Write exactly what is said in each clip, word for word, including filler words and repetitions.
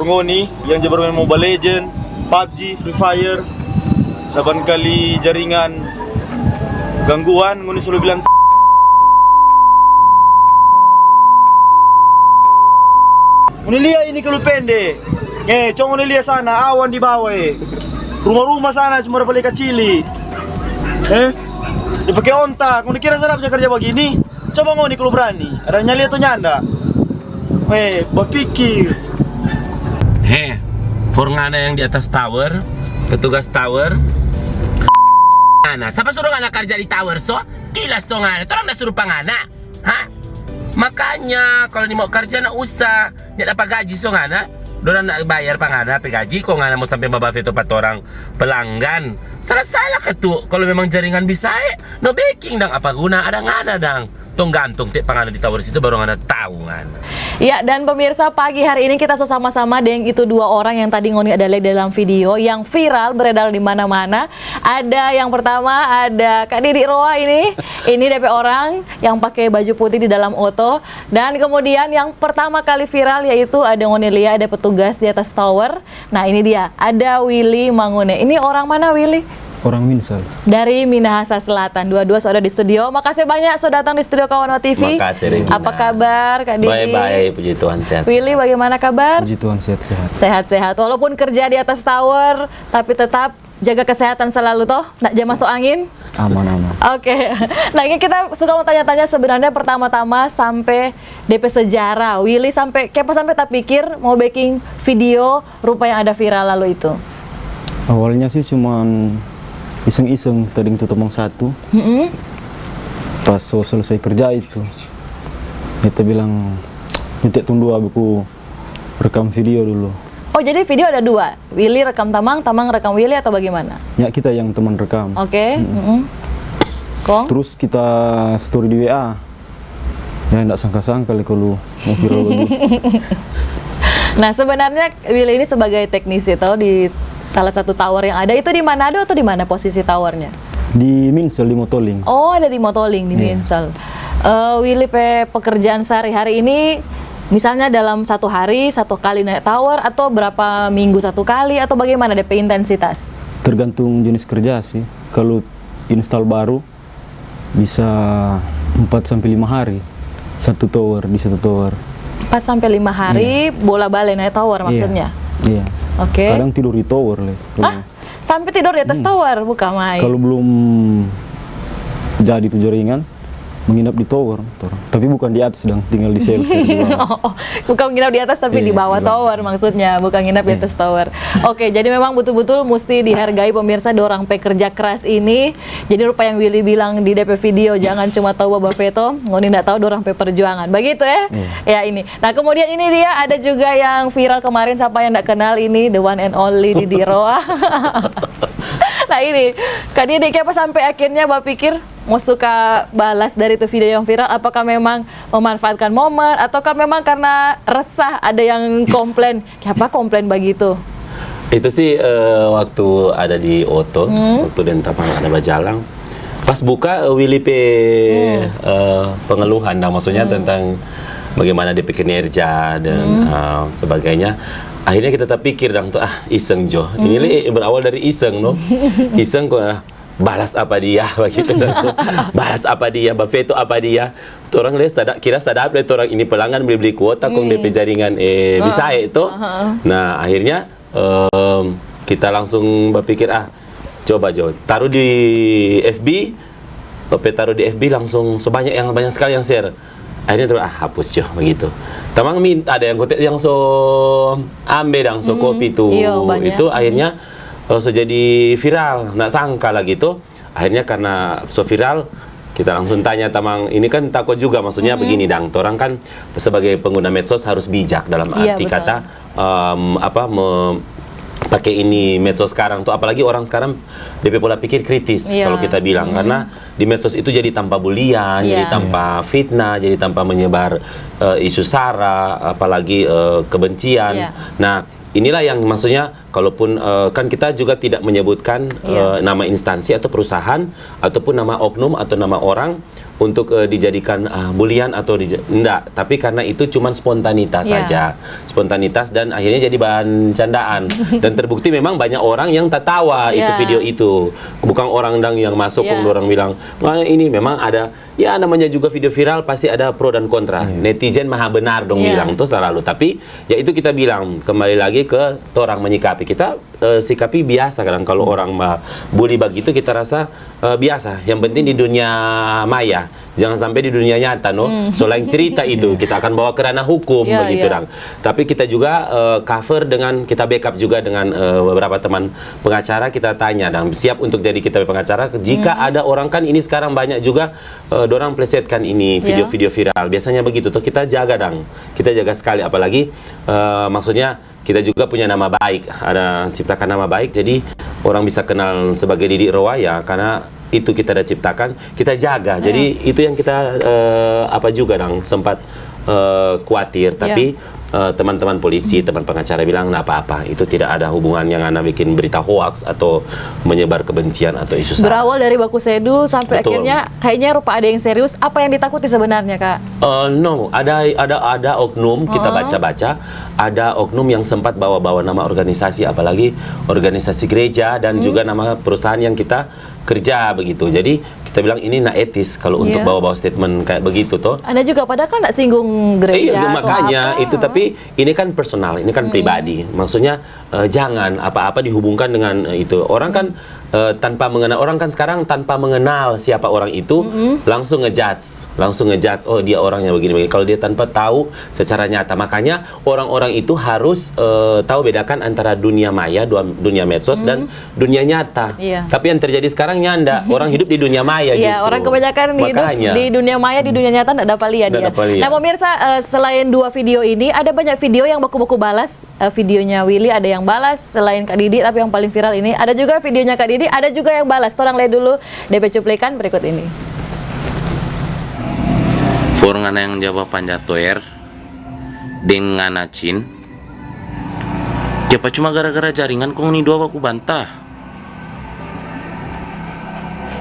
Ngoni yang ja bermain Mobile Legend, PUBG, Free Fire, saban kali jaringan gangguan, ngoni selalu bilang, ngoni lia ini kalu pende. Eh, co ngoni lia sana, awan di bawa, eh. Rumah-rumah sana cuma ada bale kacili. Eh? Dia pake onta, ngoni kira sadap ja kerja bagini? Coba ngoni kalu brani, ada nyanda lia tu nyanda? Eh, bapikir. He, for ngana yang di atas tower, petugas tower. Ngana, sapa suruh ngana karja di tower, so? Kilas to ngana, torang da suruh pa ngana. Ha? Makanya, kalo ni mo karja, na usah. Nya dapa gaji, so ngana. Dorang na bayar pa ngana pe gaji, kong ngana mo sampe babafeto pa torang pelanggan. Salah-salah katu, kalo memang jaringan bisa, eh, no beking dang, apa guna ada ngana dang. Tong gantung te pa ngana di tower situ, baru ngana tau ngana. Ya, dan pemirsa, pagi hari ini kita so sama-sama deng itu dua orang yang tadi ngoni ada lihat dalam video yang viral beredar di mana-mana. Ada yang pertama, ada Kak Didi Roa ini. Ini depe orang yang pake baju putih di dalam oto. Dan kemudian yang pertama kali viral yaitu ada ngoni lia, ada petugas di atas tower. Nah, ini dia, ada Willy Mangune. Ini orang mana, Willy? Orang Minsel. Dari Minahasa Selatan. Dua-dua so ada di studio. Makasih banyak so datang di studio Kawan Now T V. Makasih, Regina. Apa kabar, Kak Didi? Baik-baik, puji Tuhan, sehat. Willy, bagaimana kabar? Puji Tuhan, sehat-sehat. Sehat-sehat. Walaupun kerja di atas tower, tapi tetap jaga kesehatan selalu, toh? Ndak ja maso angin? Aman, aman. Oke. Nah, ini kita suka mau tanya-tanya, sebenarnya pertama-tama sampe depe sejarah. Willy sampe, kiapa sampe tapikir mau beking video rupa yang ada viral lalu itu? Awalnya sih cuman iseng-iseng, tadi tu tamang satu. Mm-mm. Pas so selesai kerja itu, kita bilang, "Nanti tunggu, aku rekam video dulu." Oh, jadi video ada dua? Willy rekam tamang, tamang rekam Willy, atau bagaimana? Ya, kita yang teman rekam. Oke, mm-mm. Kong? Terus kita story di W A. Ya, ndak sangka-sangka le kalu mau viral begitu. Nah, sebenarnya Willy ini sebagai teknisi, toh, di salah satu tower yang ada. Itu di Manado atau di mana posisi towernya? Di Minsel, di Motoling. Oh, ada di Motoling, di Minsel. Eh, Willy pe pekerjaan sehari-hari ini, misalnya dalam satu hari, satu kali naik tower, atau berapa minggu satu kali, atau bagaimana depe intensitas? Tergantung jenis kerja sih. Kalu install baru, bisa empat sampe lima hari, satu tower, di satu tower. Empat sampe lima hari, bola-bale naik tower maksudnya? Iya. Oke. Kadang tidur di tower le. Hah? Sampe tidur di atas tower? Buka mai. Kalu belum jadi tu jaringan, menginap di tower, tower. Tapi bukan di atas dang, tinggal di shelter di bawah. Oh, bukan menginap di atas, tapi di bawah tower maksudnya, bukan nginap di atas tower. Oke, jadi memang betul-betul musti dihargai, pemirsa, dorang pe kerja keras ini. Jadi rupa yang Willy bilang di depe video, jangan cuma tau babafeto, ngoni ndak tau dorang pe perjuangan. Begitu, eh? Iya. Ya, ini. Nah, kemudian ini dia, ada juga yang viral kemarin, siapa yang ndak kenal ini, the one and only Didi Roa. Nah, ini, Kak Didi, kiapa sampe akhirnya bapikir mo suka balas dari tu video yang viral? Apakah memang memanfaatkan momen, ataukah memang karena resah ada yang komplain? Kiapa komplain bagitu? Itu sih, eh, waktu ada di oto, waktu deng tamang ada bajalang. Pas buka, eh, Willy pe, eh, pengeluhan, nah, maksudnya tentang bagaimana dia pe kinerja dan, eh, sebagainya. Akhirnya kita tapikir dang tu, "Ah, iseng jo." Ini le berawal dari iseng, no? Iseng kok, ah, balas apa dia, begitu dang tu. Balas apa dia, bafeto apa dia. Torang le sada-, kira sadap le, torang ini pelanggan beli-beli kuota, kong depe jaringan, eh, bisa, eh, to. Nah, akhirnya, em, kita langsung bapikir, "Ah, coba jo, taru di F B." Pe taru di F B langsung so banyak yang, banyak skali yang share. Akhirnya terus, "Ah, hapus jo," begitu. Tamang min-, ada yang kote-, yang so ambe dang, so copy tu. Iyo, banyak. Itu akhirnya, eh, so jadi viral, ndak sangka lagi tu. Akhirnya karena so viral, kita langsung tanya tamang, ini kan tako juga, maksudnya begini dang, torang kan sebagai pengguna medsos harus bijak dalam arti kata, em, apa, me-, pake ini medsos sekarang tu, apalagi orang sekarang depe pola pikir kritis, kalau kita bilang, karena di medsos itu jadi tampa bulian, jadi tampa fitnah, jadi tampa menyebar, eh, isu sara, apalagi, eh, kebencian. Iya. Nah, inilah yang maksudnya Kalaupun, eh, kan kita juga tidak menyebutkan, Iya. eh, nama instansi atau perusahaan ataupun nama oknum atau nama orang untuk, eh, dijadikan, ah, bulian atau dija-, enggak, tapi karena itu cuman spontanitas Iya. saja. Spontanitas dan akhirnya jadi bahan candaan. Dan terbukti memang banyak orang yang tertawa itu Iya. video itu. Bukan orang dang yang masuk, Iya. kong orang bilang, "Wah, ini memang ada." Ya, namanya juga video viral, pasti ada pro dan kontra. Netizen maha benar dong Iya. bilang tuh selalu. Tapi ya itu kita bilang, kembali lagi ke torang menyikapi. Kita, eh, sikapi biasa kadang kalau orang ma-, bully begitu, kita rasa, eh, biasa. Yang penting di dunia maya, jangan sampai di dunia nyata, no. So lain cerita itu, kita akan bawa ke ranah hukum Iya, begitu iya. dang. Tapi kita juga, eh, cover dengan, kita backup juga dengan, eh, beberapa teman pengacara, kita tanya dang, siap untuk jadi kita pengacara. Jika ada orang, kan ini sekarang banyak juga, eh, dorang plesetkan ini Iya. video-video viral. Biasanya begitu tuh, kita jaga dang. Kita jaga sekali, apalagi, eh, maksudnya kita juga punya nama baik, ada ciptakan nama baik, jadi orang bisa kenal sebagai Didi Roa ya, karena itu kita ada ciptakan, kita jaga. Jadi itu yang kita, eh, apa juga dang sempat, eh, khawatir, Iya. tapi, eh, teman-teman polisi, teman pengacara bilang, "Nggak apa-apa, itu tidak ada hubungannya ngana bikin berita hoaks atau menyebar kebencian atau isu sara." Berawal dari baku sedu sampai Betul. akhirnya kayaknya rupa ada yang serius. Apa yang ditakuti sebenarnya, Kak? Eh, no, ada, ada, ada oknum, kita baca-baca, ada oknum yang sempat bawa-bawa nama organisasi, apalagi organisasi gereja dan juga nama perusahaan yang kita kerja begitu. Jadi kita bilang ini nggak etis kalau untuk Iya. bawa-bawa statement kayak begitu toh. Ada juga, padahal kan nggak singgung gereja Iya, atau makanya apa. Itu, tapi ini kan personal, ini kan pribadi. Maksudnya, eh, jangan apa-apa dihubungkan dengan, eh, itu. Orang kan, eh, tanpa mengenal, orang kan sekarang tanpa mengenal siapa orang itu, langsung ngejudge, langsung ngejudge, "Oh, dia orangnya begini-begini." Kalau dia tanpa tahu secara nyata, makanya orang-orang itu harus, eh, tahu bedakan antara dunia maya, dua-, dunia medsos dan dunia nyata. Iya. Tapi yang terjadi sekarang nyanda, orang hidup di dunia maya Iya, justru. Orang kebanyakan hidup Makanya. Di dunia maya, di dunia nyata nggak dapat lihat Nggak ya. dapat lihat. Nah, pemirsa, eh, selain dua video ini, ada banyak video yang baku-baku balas. Eh, videonya Willy ada yang balas, selain Kak Didi, tapi yang paling viral ini. Ada juga videonya Kak Didi, ada juga yang balas. Torang lihat dulu depe cuplikan berikut ini. For ngana yang ja bapanja toer deng ngana Cin, kiapa cuma gara-gara jaringan kong ni dua baku banta?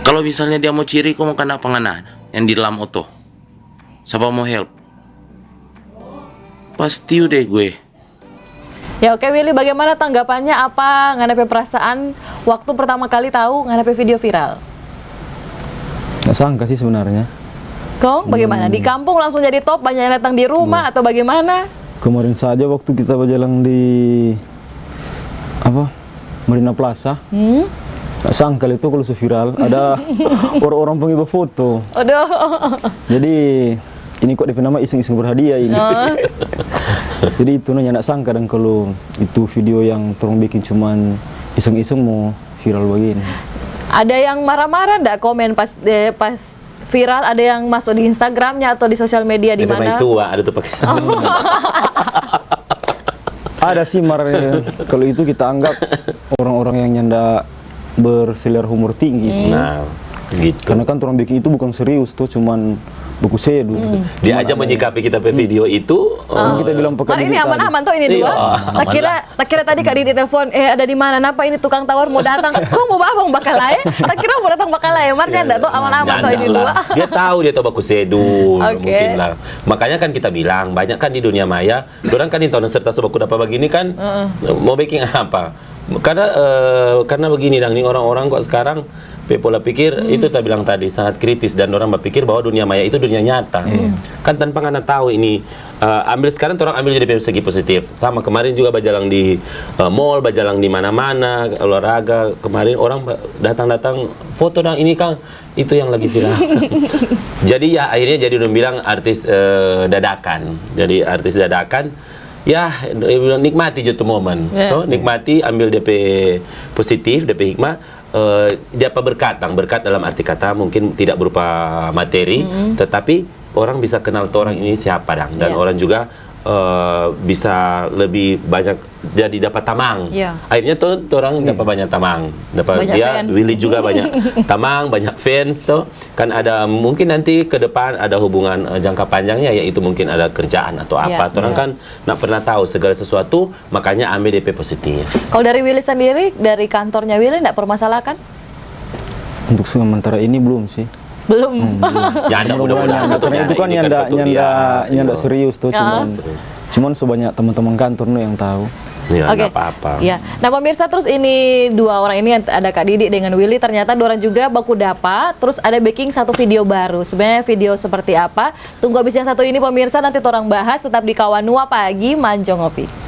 Kalo misalnya dia mo ciri kong mo kana pa ngana yang di dalam oto, sapa mo help? Pastiu deh gue. Ya oke Willy, bagaimana tanggapannya? Apa ngana pe perasaan waktu pertama kali tahu ngana pe video viral? Nggak sangka sih sebenarnya. Kong bagaimana? Di kampung langsung jadi top, banyak yang datang di rumah atau bagaimana? Kemarin saja waktu kita bajalang di apa, Marina Plaza, Hmm? nggak sangka itu kalau so viral ada orang-orang pengen bafoto. Aduh. Jadi ini kok depe nama iseng-iseng berhadiah ini. Oh. Jadi itu nanya nggak sangka dan kalau itu video yang torang bikin cuman iseng-iseng mo viral begini. Ada yang marah-marah ndak komen pas eh, pas viral? Ada yang masuk di Instagramnya atau di sosial media di Dia memang mana? Tua, ada tuh pakai. Ada sih, mar kalau itu kita anggap orang-orang yang nyanda berselera humor tinggi. Nah, gitu. Karena kan orang bikin itu bukan serius tuh, cuman buku sedu. Dia aja menyikapi kita pe video itu. Kan Oh, kita bilang pakai Mar ini diri tadi. Aman-aman tuh ini Iya, dua. aman Tak kira, tak kira tadi Kak Didi telepon, eh ada di mana? Napa ini tukang tawar mau datang? Kok mau bawa bakalae? Tak kira mau datang bakalae, Mar nyanda tuh aman-aman tuh ini dua. Dia tahu dia tahu baku sedu, Oke. Mungkin lah. Makanya kan kita bilang, banyak kan di dunia maya, orang kan itu serta sudah kuda apa begini kan, mau bikin apa? Karena eh, karena begini dang, nih orang-orang kok sekarang pe pola pikir itu kita bilang tadi sangat kritis dan orang berpikir bahwa dunia maya itu dunia nyata. Kan tanpa ngana tahu ini eh, ambil sekarang orang ambil jadi segi positif. Sama kemarin juga bajalang di eh, mall, bajalang di mana-mana, olahraga. Kemarin orang ba- datang-datang foto dang ini Kang, itu yang lagi viral. Jadi ya akhirnya jadi orang bilang artis eh, dadakan. Jadi artis dadakan ya nikmati jo tu momen. Ya. Toh, nikmati, ambil depe positif, depe hikmah. Eh, dia apa berkat dang, berkat dalam arti kata mungkin tidak berupa materi, tetapi orang bisa kenal torang ini siapa dang, dan Ya. orang juga eh, bisa lebih banyak jadi dapat tamang. Iya. Akhirnya tuh orang dapat banyak tamang. Dapat Banyak dia fans. Willy juga banyak tamang, banyak fans tuh. Kan ada mungkin nanti ke depan ada hubungan eh, jangka panjangnya, yaitu mungkin ada kerjaan atau apa. Iya. Orang kan nggak pernah tahu segala sesuatu, makanya ambil D P positif. Kalau dari Willy sendiri, dari kantornya Willy nggak permasalahkan? Untuk sementara ini belum sih. Belum. Ya, ada Mudah-mudahan mudah-mudahan ya, karena itu kan yang ndak yang ndak yang ndak serius tuh, Ya. cuman cuman sebanyak teman-teman kantor no yang tahu. Ya, Oke. nggak apa-apa. Ya. Nah, pemirsa, terus ini dua orang ini yang ada Kak Didi dengan Willy, ternyata dua orang juga baku dapa, terus ada bikin satu video baru. Sebenarnya video seperti apa? Tunggu habis yang satu ini, pemirsa, nanti orang bahas, tetap di Kawanua Pagi Manjo Ngopi.